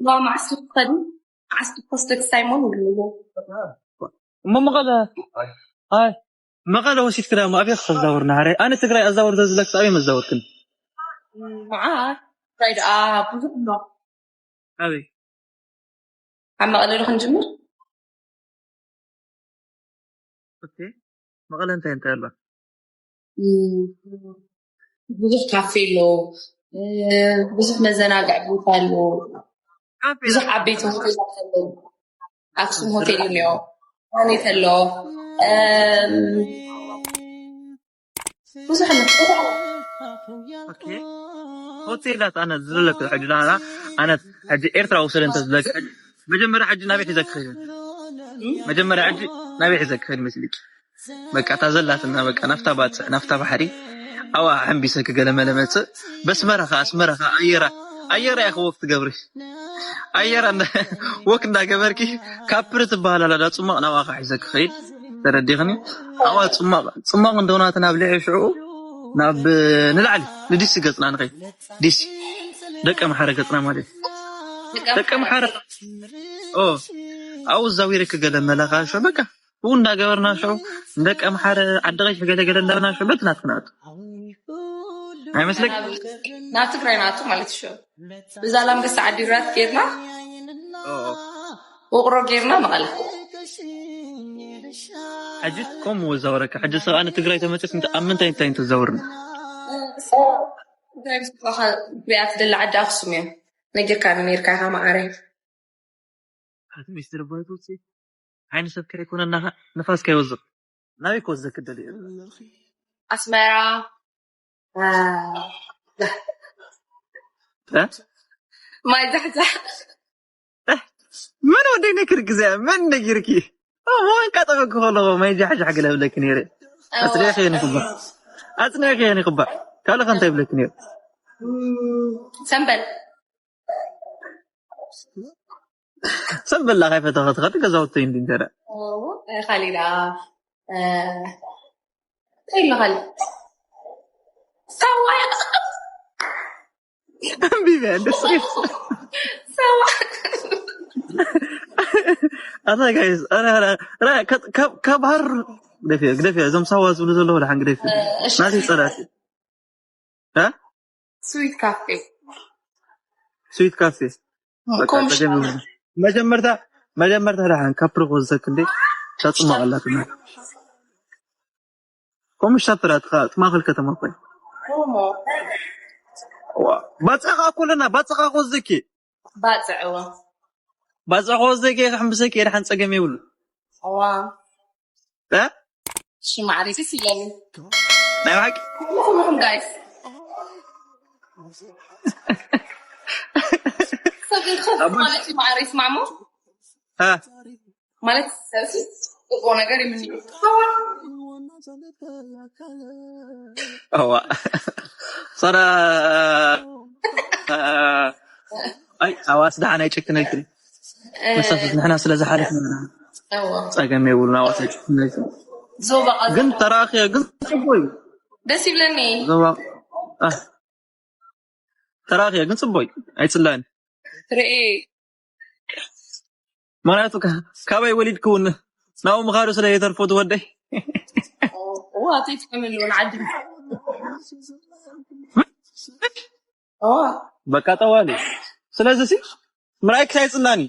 ዋ፣ መዓስ ትኸዱ? መዓስ ትኮስ ደቂ ሳይሞን ይብልዎ። እሞ መቐለ፣ ኣይ፣ መቐለ ወሲድክና እሞ ኣበይ ክተዛውርና? ሓራይ ኣነ ትግራይ ኣዛውር ተዝለክ ኣበይ መዛውርክን? መዓት ትግራይ ደኣ ብዙሕ ኣሎ። ኣበይ? ኣብ መቐለ ዶ ክንጅምር? ኦኬ። መቐለ እንታይ እንታይ ኣሎ? እም፣ ብዙሕ ካፌ ኣሎ። እ፣ ብዙሕ መዘናግዒ ቦታ ኣሎ። ካፌ ብዙሕ ዓበይቲ ሆቴላት ኣሎ። ኣክሱም ሆቴል እዩ እኒኦ። ፕላኔት ኣሎ። እም፣ ብዙሕ ኣሎ። ኦኬ። ሆቴላት ኣነ ዝብለክ ሕጂ ንዓና ኣነ ሕጂ ኤርትራ ውሰደ እንተ ዝብለክ ሕጂ መጀመርያ ሕጂ ናበይ ሒዘክ ኸይደ? መጀመርያ ሕጂ ናበይ ሒዘክ ኸይድ መስልኪ? በቃ እታ ዘላትና በቃ ናፍታ ባጽዕ ናፍታ ባሕሪ ኣዋ ሕምቢሰክ ገለ መለ መጽእ በስመራ ኸኣ ኣስመራ ኸኣ ኣየራ ኣየራ ኢኻ ወፍ ትገብሪ ኣየራ እንዳ- ወክ እንዳገበርኪ ካፕሪ ትበሃል ኣላ ዳ ጽማቕ ናብኣ ኸዓ ሒዘክ ኸይድ ተረዲኽኒ? ኣዋ ጽማቕ ጽማቕ እንደው ናትና ኣብ ልዕሊ ሽዑ ናብ ንላዕሊ ንዲሲ ገጽና ንኸይድ ዲሲ ደቀ ምሓረ ገጽና ማለት እዩ። ደቀ ምሓረ ኦ ኣብኡ ዛዊረ ክገለ መለኻ ሾ በቃ ብኡ እንዳገበርና ሾ ንደቀ ምሓረ ዓዲ ቐይሕ ገለ ገለ እንዳበልና ሾ በቲ ናትክናቱ ኣይመስለክ ናብ ትግራይ ናቱ ማለት ሾ ብዛላምበሳ ዓዲግራት ጌርና ኦ ውቕሮ ጌርና መቐለ ሕጂ ከምኡ ወዛወረካ ሕጂ ስኻ ንትግራይ ተመፅስ ኣብ ምንታይ እንታይ እንተዛውርና ትግራይ ምስ በቃ ክሪኣ ትደሊ ዓዲ ኣክሱም እዮም ነጊርካ ነይርካ ኢኻ መዓረይ ኣቲ ሚስትር ባይቶች ዓይኒ ሰብ ከይኮነና ንፋስ ከይወዝቕ ናበይ ክወስደክ ደልዩ ኣስመራ እ? ማይ ዛሕዛሕ መን ወደይ ነክር ግዜ መን ነጊርኪ ዋንካ ጠበቅ ከለኹ ማይ ጃሕጃሕ ገለ ብለክ ነይረ ኣጽኒዕክ የኒ ክባ ኣጽኒዕክ የኒ ክባ ካልእ ከ እንታይ ብለክ ነይረ ሰንበል ሰንበል ላ ካይፈተኸ ትኸድ ገዛውቲ እንዲ እንተ ካሊዳ እንታይ ኢሉ ካሊድ ሳዋ ኣንቢበ ደስ ሳዋ ኣታ ጋይስ ካብ ሃር ግደፊ ግደፊ እዞም ሳዋ ዝብሉ ዘለዉ ደሓን ግደፊ ናተይ ፀላእቲ ስዊት ካፌ ስዊት ካፌ መጀመርታ መጀመርታ ደሓን ካብ ፕሮፖዝ ዘክንዴ ተፅማቐላትና ኮምሽታ ፍራትካ እቲ ማእኸል ከተማ ኮይ ባፅዕኻ ኮለና ባፅዕኻ ኮዝኪ ባፅዕዎ ባፅዕኻ ኮዝኪ ክሕምብሰኪ የድሓን ፀገም የብሉ ዋ እ ሽማዕሪቲ ስያሚ ናይ ብሓቂ ኩልኹም ጋይስ ማለት ሽማዕሪት ማሞ እ ማለት ሰብሲ ጽቡቅ ነገር ይምንዩ እዋ ጸረ ኣይ ኣዋስ ደሓን ኣይጨክነልክን መሳፍት ንሕና ስለ ዝሓለፍና ጸገም የብሉን ኣዋስ ኣይጨክነልክን ዞባ ግን ተራኺ ግን ጽቡቅ እዩ ደስ ይብለኒ ዞባ ተራኺ ግን ጽቡቅ እዩ ኣይጽላን ርኢ ምክንያቱ ካባይ ወሊድክውን ናብኡ ምኻዱ ስለ የተርፎ ትወደይ ዋተይ ትከመልዎ ንዓዲ በቃ ጠዋሊ ስለዚ ሲ ምርኣይ ክሳይ ጽላኒ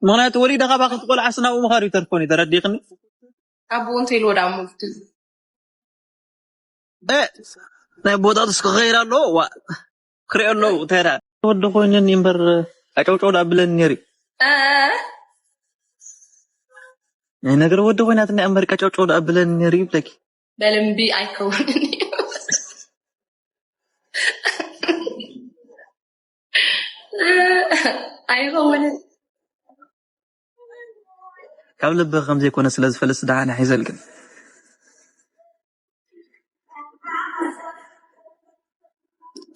ምክንያቱ ወሊደ ካባኺ ትቆልዓስ ናብኡ ምኻዱ ይተርፎን እዩ ተረዲኽኒ ኣቦኡ እንተ ኢልዎ ዳ ሞግቱ ናይ ቦጣጥስ ክኸይድ ኣለዎ ዋ ክሪኦ ኣለዉ እንታይ ዳ ወዲ ኮይነኒ እምበር ኣጨውጨው ዳ ብለኒ ነይሩ ናይ ነገር ወዲ ኮይናትኒ እምበር ቀጨውጨው ዳ ብለኒ ነይሩ ይብለኪ በልምቢ ኣይከውንን ኣይኸውንን ካብ ልብኺ ከም ዘይኮነ ስለ ዝፈልጥ ስድሓን ይሓይዘልክን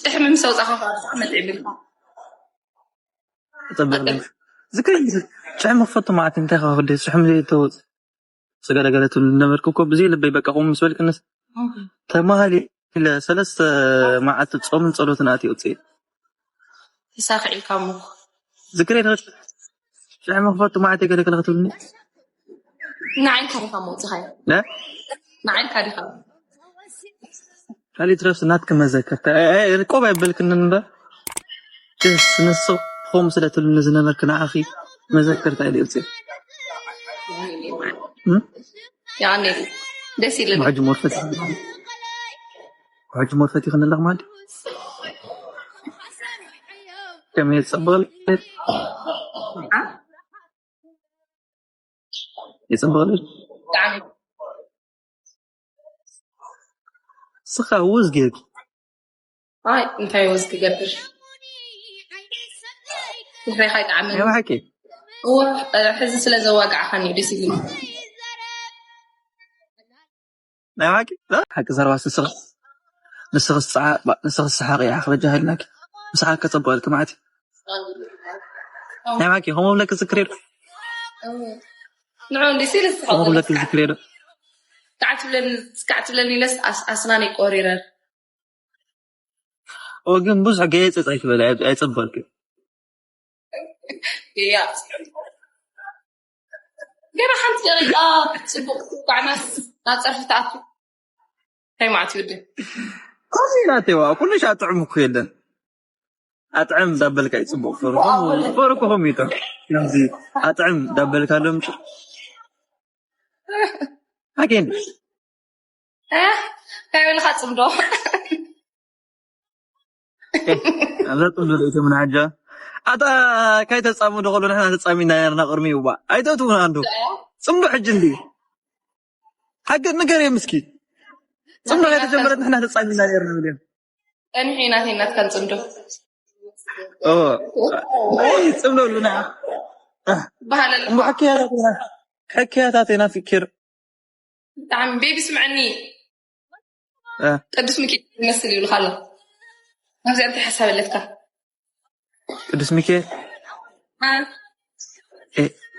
ጥሕሚ ምስ ኣውፃእኻ ከዓ ብጣዕሚ ጥዕምልካ ፅብቅ ልምሽ ዝከይ ጭሕሚ ክፈቱ ማለት እንታይ ካብ ክልደ ጭሕሚ ዘይተወፅ ስገለገለ ትብል ነበርኩ እኮ ብዘይ ልበይ በቃ ቁም ምስ በልክንስ ተማሃሊ ኢለ ሰለስተ መዓልቲ ጾምን ጸሎትን ኣትየ ውፅእ ተሳኺዕልካ እሞ ዝክሬ ዶ ሻዕ መኽፈቱ ማዕተ ገለ ከለኽትብልኒ? ንዓይንካ ዲኻ መውፅኻዮ? ንዓይንካ ዲኻ? ካሊድ ረብሲ ናትክ መዘከርታ። ቆብ ኣይበልክንን እምበር ንስኹም ስለ ትብልኒ ዝነበርክ ንዓኺ መዘከርታ ኢለ እውፅእ። ያኔ ደስ ይለኝ። ሕጂ ሞርፈት ሕጂ ሞርፈት ይኽንለኽ ማለት ከመይ የፀበል የፅበል ስኻ ውዝ ጌርኩ ኣይ እንታይ ወዝ ክገብር ድሕሬኻ ይጣዕመኒ ናይ ብሓቂ እወ ሕዚ ስለ ዘዋጋዕኻኒ ደስ ይብል ናይ ብሓቂ ሓቂ ዘረባ ንስኻ ንስኻ ስሓቂ ኢኻ ክበጃ ሃልናኪ ምሳኻ ከፀበልክ ማለት ናይ ብሓቂ ከምኡ ብለክ ዝክሬ ዶ ንዑ እንዲ ሲል ከምኡ ብለክ ዝክሬ ዶ ካዕ ትብለኒ ኢለስ ኣስናን ይቆሪረን ግን ብዙሕ ገየፀፅ ኣይትበል ኣይፀበልክ ገና ሓንቲ ደቂቃ ፅቡቅ ትባዕናስ ናብ ፀርፊ ተኣቱ እንታይ ማለት ይውድን ከምዚ ናተዋ ኩሉ ሻ ጥዕም እኮ የለን ኣጥዕም እንዳበልካ ይፅቡቅ ፈርኮ ከምይቶ ኣጥዕም እንዳበልካ ሎም ኣኬን እንታይ በልካ ፅምዶ ኣብዛ ፅምዶ ርእቶ ምን ሓጃ ኣታ ካይተፃሙ ደኸሉ ንሕና ተፃሚና ነርና ቅድሚ ይዋ ኣይተእትውና እንዶ ፅምዶ ሕጂ እንዲ ሓቂ ንገር ምስኪ ፅምዶ ካይተጀመረት ንሕና ተፃሚና ነርና ብለን ቀንሒ ናተይ ናትካን ፅምዶ ፅምዶ ሉና ባህለል እሞ ሕክያታትና ሕክያታተይ ናፊክር ብጣዕሚ ቤቢ ስምዐኒ ቅዱስ ሚካኤል ዝመስል ይብልካ ኣሎ ኣብዚኣ እንታይ ሓሳብ ኣለትካ ቅዱስ ሚካኤል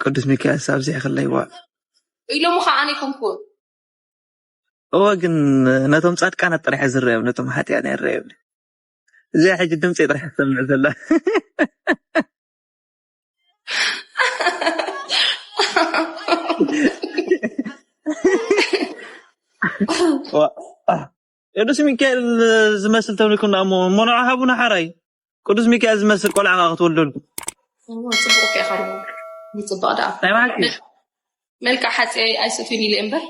ቅዱስ ሚካኤል ሳብ ዘይክለይዋ ኢሎምኻ ኣነ ይኮንኩን እወ ግን ነቶም ፃድቃናት ጥራሕ ዝረዮም ነቶም ሓጢኣን ኣይረዮም እዚኣ ሕጂ ድምፂ ጥራሕ ትሰምዕ ዘላ ቅዱስ ሚካኤል ዝመስል ተብልኩም ሞ ሞኖዓ ሃቡና ሓራይ ቅዱስ ሚካኤል ዝመስል ቆልዓ ከዓ ክትወልደሉ ጽቡቅ ኬኻ ጽቡቅ ደኣ ናይ ብሓቂ መልክዕ ሓፂ ኣይሰትዩን ኢለ እምበር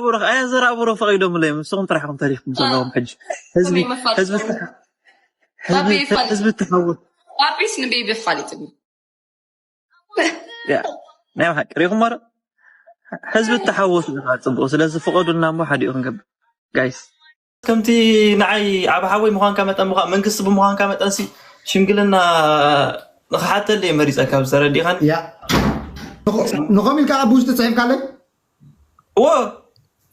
ብሩኽ ኣያ ዘራ ብሩኽ ፈቒዶምለይ ንስኹም ጥራሕኹም ተሪኽኩም ዘለኹም ሕጂ ህዝቢ ህዝቢ ህዝቢ ተሓወት ባቢስ ንቤቢ ኣፋሊጥኒ ናይ ብሓቂ ሪኹም ማረ ህዝቢ ተሓወሱ ኢኻ ፅቡቅ ስለዚ ፍቐዱልና እሞ ሓዲኡ ክንገብር ጋይስ ከምቲ ንዓይ ዓብ ሓወይ ምዃንካ መጠን ምዃን መንግስቲ ብምዃንካ መጠን ሲ ሽምግልና ንኽሓተል እየ መሪፀካ ዝተረዲኻን ያ ንኸም ኢልካ ኣብ ውሽጢ ፅሒፍካለይ እዎ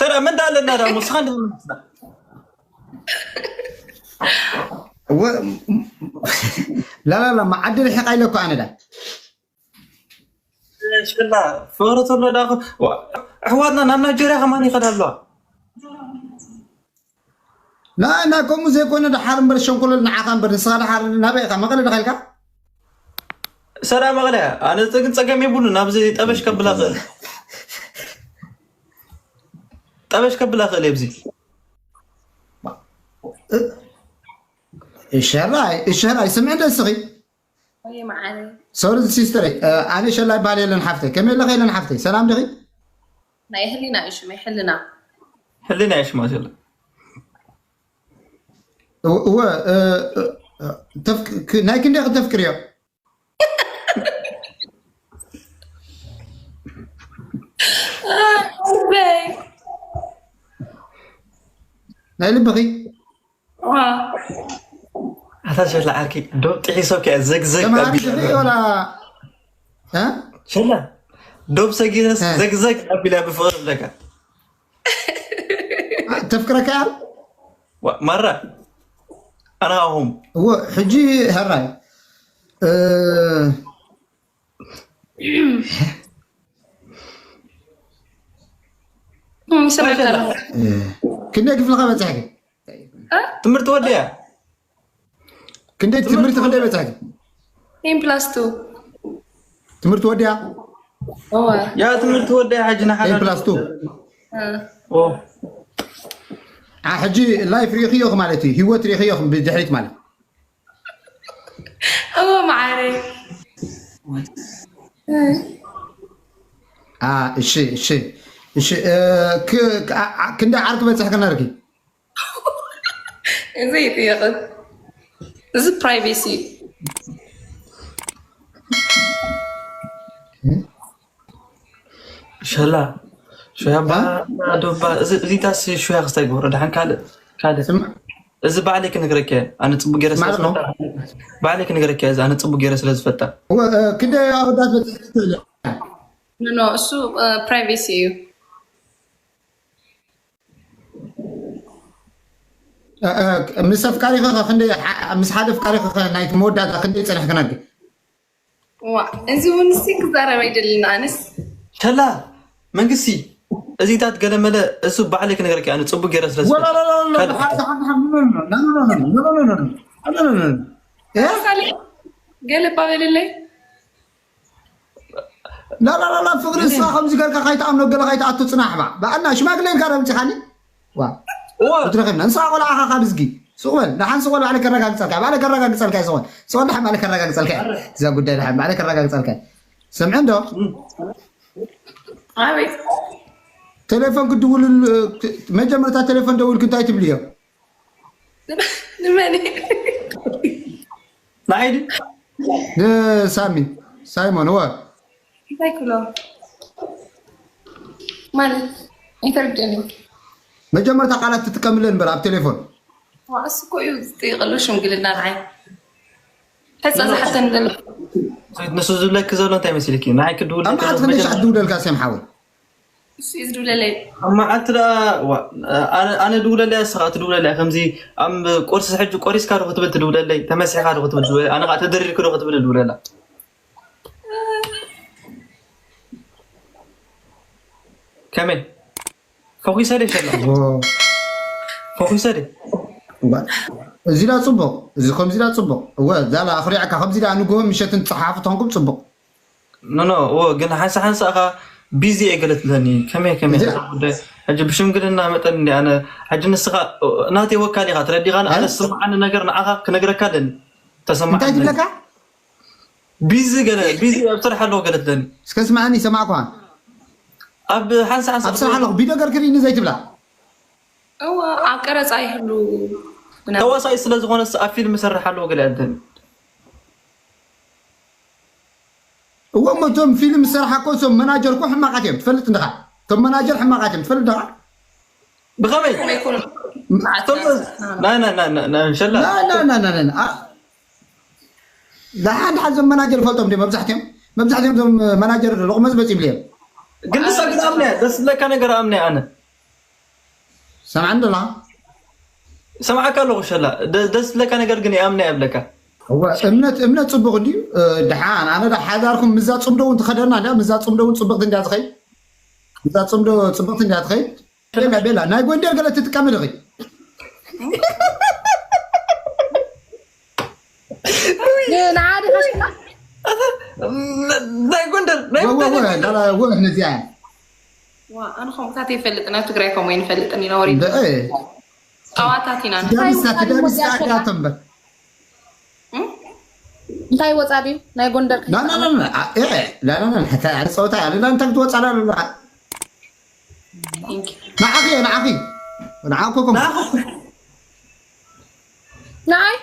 ተዳ መን ዳ ኣለና ዳ ሙስኻ እንዳ ላላላ መዓዲ ርሒቃ ኢለኩ ኣነ ዳ ሽላ ፍቕሪ ተሎ ዳ ኣሕዋትና ናብ ናይጀርያ ከማን ይኸዳ ኣለዋ ና ና ከምኡ ዘይኮነ ደሓር እምበር ሸንኮለል ንዓኻ እምበር ንስኻ ደሓር ናበይ ኢኻ መቐለ ደኻ ኢልካ ሰላም መቐለ ኣነ ግን ፀገም የብሉ ናብዚ ጠበሽ ከብላ ክእል ጠበሽ ከብላ ክእል የብዚ እሸራይ እሸራይ ስምዕ ደስኺ ሶሪ ሲስተረይ ኣነ ሸላ ይበሃል የለን ሓፍተይ ከመይ ኣለኸ የለን ሓፍተይ ሰላም ድኺ ናይ ህሊና እዩ ሽመይ ሕልና ሕልና እዩ ሽማ ዘሎ እወ ናይ ክንደይ ክተፍቅርዮ ናይ ልብኺ ኣታ ሸላ ዓርኪ ዶብ ጥሒሶ ከ ዘግዘግ ተማሃሪ ድኺ ወላ ሸላ ዶብ ሰጊረስ ዘግዘግ ኣቢላ ብፍቕሪ ኣለካ ተፍቅረካ ማራ ኣና ኣኹም እዎ ሕጂ ሕራይ ክንደይ ክፍልካ በፅሕኪ ትምህርቲ ወዲያ ክንደይ ትምህርቲ ክንደይ በፅሕኪ ቴን ፕላስ ቱ ትምህርቲ ወዲያ? እወ። ያ ትምህርቲ ወዲያ ሕጂ ንሓዳ ፕላስ ቱ። እ። ኦ አ፣ ሕጂ ላይፍ ሪእኽዮ ማለት እዩ፣ ህይወት ሪእኽዮ ብድሕሪት ማለት። እወ፣ መዓረይ። አ፣ እሺ፣ እሺ፣ እሺ። እ፣ ክ-፣ ክ-፣ አ፣ አ፣ ክንደይ ዓርኪ በፂሕክና ርኪ? እዚ ይጥየቕ። እዚ ፕራይቬሲ እዩ። ሸላ ሹያ ባ ዶባ እዚ እዚታስ ሹያ ክስታይ ግብሮ ደሓን ካልእ ካልእ ስማ፣ እዚ ባዕለይ ክነግረኪ እየ። ኣነ ፅቡቅ ገይረ ስለ ማለት ነው። ዝፈታ ባዕለይ ክነግረኪ እየ። እዚ ኣነ ፅቡቅ ገይረ ስለ ዝፈታ እወ፣ እ፣ ክንደይ ኣወዳት በፂሕክና? ኖ፣ እሱ ፕራይቬሲ እዩ። እ፣ እ፣ ምስ ኣፍቃሪኸ ኸ ክንደይ፣ ዓ-፣ ምስ ሓደ ኣፍቃሪኸ ኸ ናይ መወዳእታ ክንደይ ጸኒሕክና ድዩ? ዋ፣ እዚ እውን እስቲ ክዛረብ ኣይደልን ኣነስ። ሸላ መንግስቲ እዚታት ገለመለ እሱ ባዕለይ ክነግረኪ እየ። ኣነ ፅቡቅ ገይረ ስለ ዝፈታ ወላ፣ ላ፣ ላ፣ ላ፣ ካልእ ሓንቲ፣ ሓንቲ፣ ሓንቲ፣ ኖ፣ ኖ፣ ኖ፣ ኖ፣ ኖ፣ ኖ፣ ኖ፣ ኖ፣ ኖ፣ ኖ፣ ኖ፣ ኖ። እ? ምሳሌ ገለ እባ በለለይ። ላ፣ ላ፣ ላ፣ ላ፣ ፍቅሪ ንሳ ከምዚ ገርካ ካይትኣምኖ ገለ ካይትኣቱ ጽናሕ ባ። ባዕና ሽማግለ ኢልካ ዶ ኣምጺኻኒ? ዋ። እወ ክትረኽብና። ንስኻ ቆልዓ ኢኻ ካብ ዝጊ። ስቕ በል። ደሓን ስቕ በል፣ ባዕለ ከረጋግጸልካ። ባዕለ ከረጋግጸልካ እየ ስቕ በል። ስቕ በል፣ ደሓን ባዕለ ከረጋግጸልካ እየ። እዛ ጉዳይ ደሓን ባዕለ ከረጋግጸልካ እየ። ሰምዐ እንዶ? ኣቤት። ቴሌፎን ክድውልሉ፣ መጀመርታ ቴሌፎን ደውልክ እንታይ ትብልዮ? ንመን? ንዓይ ድዩ? ንሳሚ፣ ሳይሞን፣ እወ። እንታይ ክብሎ ማለት ኣይተረድአኒ። መጀመርታ ቃላት ትጥቀምለን እምበር ኣብ ቴሌፎን። ዋ፣ እሱ እኮ እዩ ዝጥይቀሉ ሽምግልና ንዓይ። ሕፃ ዝሓተኒ ዘሎ። ንሱ ዝብለኪ ዘሎ እንታይ መሲልኪ? ንዓይ ክድውል ኣብ መዓልቲ ክንደይ ሰዓት ትድውለልካ ስም ሓወይ? እሱ እዩ ዝድውለለይ። ኣብ መዓልቲ ደኣ ዋ፣ ኣነ ኣነ ድውለለይ፣ እስኻ ትድውለለይ። ከምዚ ኣብ ቁርሲ ሕጂ ቆሪስካ ዶ ክትብል ትድውለለይ? ተመሲሕካ ዶ ክትብል ትድውለለይ? ኣነ ከዓ ተደሪርክ ዶ ክትብል ድውለላ? ከመይ ፈኺሰ ደ ሸላ ዎ። ፈኺሰ ደ እዋ፣ እዚ ዳ ጽቡቕ፣ እዚ ከምዚ ዳ ጽቡቕ። እወ፣ ዛላ ኣኽሪዕካ ከምዚ ዳ ንግሆ ምሸትን ጸሓፊ ተኾንኩም ጽቡቕ። ኖ ኖ ዎ ግን ሓንሳ ሓንሳ እኻ ቢዚ እየ ገለ ትብለኒ። ከመይ ከመይ እዚ እዚ ጉዳይ ሕጂ ብሽምግልና መጠን እንዲ ኣነ ሕጂ ንስኻ ናተይ ወካል ኢኻ ተረዲኻን ኣነ ኣይ ዝስምዓኒ ነገር ንዓኻ ክነግረካ ኣለኒ። እንታይ ተሰማዓኒ ትብለካ? ቢዚ ገለ ቢዚ ኣብ ስራሕ ኣለኹ ገለ ትብለኒ። እስከ ስማዕኒ ሰማዕኳ። ኣብ ሓንሳ ሓንሳ ኣብ ስራሕ ኣለኹ ቢዶ ገር ክርኢኒ ዘይትብላ። እወ፣ ኣብ ቀረፃ ይህሉ። ተዋሳኢ ስለ ዝኾነስ ኣብ ፊልም እሰርሕ ኣለኹ ገለ ትብለኒ። እወ፣ እሞ እቶም ፊልም ዝሰርሓ እኮ እቶም መናጀር እኮ ሕማቃት እዮም ትፈልጥ እንድኻ። እቶም መናጀር ሕማቃት እዮም ትፈልጥ እንድኻ። ብኸመይ ከመይ ይኮኑ? እቶም ናይ ናይ ናይ ናይ ናይ ሸላ ና ና ና ና ና ና። ኣ፣ ደሓን ደሓን እዞም መናጀር ፈልጦም ድዮም መብዛሕትኦም? መብዛሕትኦም እዞም መናጀር ሎቕመ ዝበፅ ይብሉ እዮም። ግን ንሳ ግን ኣምነ ደስ ዝብለካ ነገር ኣምነ ኣነ ሰምዓኒ ዶላ? ሰምዓካ ኣለኹ ሸላ ደ- ደስ ዝብለካ ነገር ግን ይኣምነ የብለካ እወ፣ እምነት እምነት ፅቡቅ እንድዩ። እ፣ ደሓን ኣነ ዳ ሓዳርኩም ምዛ ፅምዶ እውን ትኸደና እንዳ ምዛ ፅምዶ እውን ፅብቅቲ እንዳ ትኸይድ ምዛ ፅምዶ ፅብቅቲ እንዳ ትኸይድ ቤላ ቤላ ናይ ጎንደር ገለ ትጥቀሚ ድኺ? ንዓዲ ሓሽካ ናይ ጎንደር ናይ ወ- ወ- ወ- ላላ ወ ነዚኣ ዋ፣ ኣነ ከምኡታት ይፈልጥን ኣብ ትግራይ ከምኡ ይንፈልጥን ኢና ወሪድ እንደ እ፣ ጸዋታት ኢና። ትዳር ምስታ ትዳር ምስታ ኣኪያቶ እምበር እም? እንታይ ወፃ ድዩ ናይ ጎንደር ና ና ና ና፣ አ- እ፣ ላ ላ ላ፣ ሓታ ኣነ ፀወታ ኣለ ላ እንታይ ክትወፃ ላ ላ Thank you። ንዓኺ እየ ንዓኺ ንዓኮ ኮም ንዓይ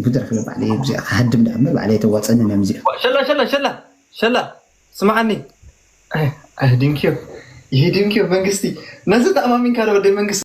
ብድረክ ባዕለይ ብዚኣ ክሃድም ዳ እምበር ባዕለይ ተዋፀኒ ነምዚኣ ሸላ ሸላ ሸላ ሸላ ስምዓኒ። ኣይ ኣይ ድንኪዮ ይህ ድንኪዮ መንግስቲ ነዚ ተኣማሚንካ ዶ ወደ መንግስቲ